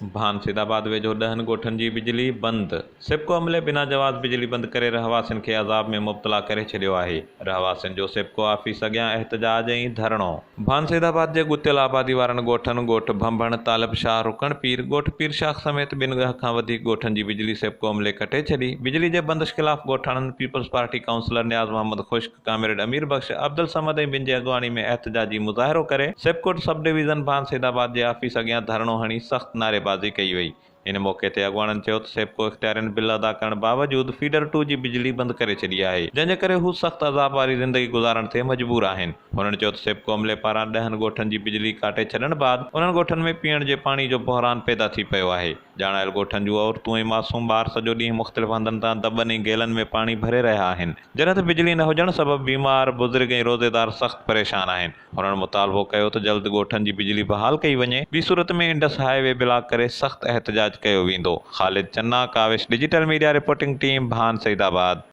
ڀان سيدآباد ويجهو ڏهن ڳوٺن جي بجلي بند، سيپڪو عملي بنا جواز بجلي بند ڪري رهواسين کي عذاب ۾ مبتلا ڪري ڇڏيو آهي، رهواسين جو سيپڪو آفيس اڳيان احتجاج ۽ ڌرڻو. ڀان سيدآباد جي ڳتيل آبادي وارن ڳوٺن ڳوٺ ڀنڀڻ، طالب شاهه، رڪڻ پير، ڳوٺ پير شاخ سميت ٻن ڳهه کان وڌيڪ ڳوٺن جي بجلي سيپڪو عملي ڪٽي ڇڏي، بجلي جي بندش خلاف ڳوٺاڻن peoples party councillor Niaz Muhammad Khushk, comrade Amir Bakhsh, Abdul Samad ۽ ٻين جي اڳواڻي ۾ احتجاجي مظاهرو ڪري سيپڪوٽ سب ڊويزن ڀان سيدآباد جي آفيس اڳيان ڌرڻو هڻي سخت نعريبازي ڪئي وئي. ان موقعي تي اڳواڻن چيو ته سيپڪو اختيارين بل ادا ڪرڻ باوجود فيڊر ٽو جي بجلي بند ڪري ڇڏي آهي جنهن جي ڪري هو سخت عذاب واري زندگي گذارڻ تي مجبور آهن. هنن چيو ته سيپڪو عملي پاران ڏهن ڳوٺن جي بجلي ڪاٽي ڇڏڻ بعد انهن ڳوٺن ۾ پيئڻ جي پاڻي جو بحران پيدا ٿي پيو آهي. ڄاڻايل ڳوٺن جون عورتون ۽ معصوم ٻار سڄو ڏينهن مختلف هنڌن تان دٻن ۽ گيلن ۾ پاڻي ڀري رهيا آهن، جڏهن ته بجلي نه هجڻ سبب بيمار، بزرگ ۽ روزيدار سخت پريشان آهن. هنن مطالبو ڪيو ته جلد ڳوٺن جي بجلي بحال ڪئي وڃي، ٻي صورت ۾ انڊس هاء وي بلاڪ ڪري سخت احتجاج ڪيو ويندو. Khalid Channa, Kawish digital media reporting team, Bhan Saeedabad.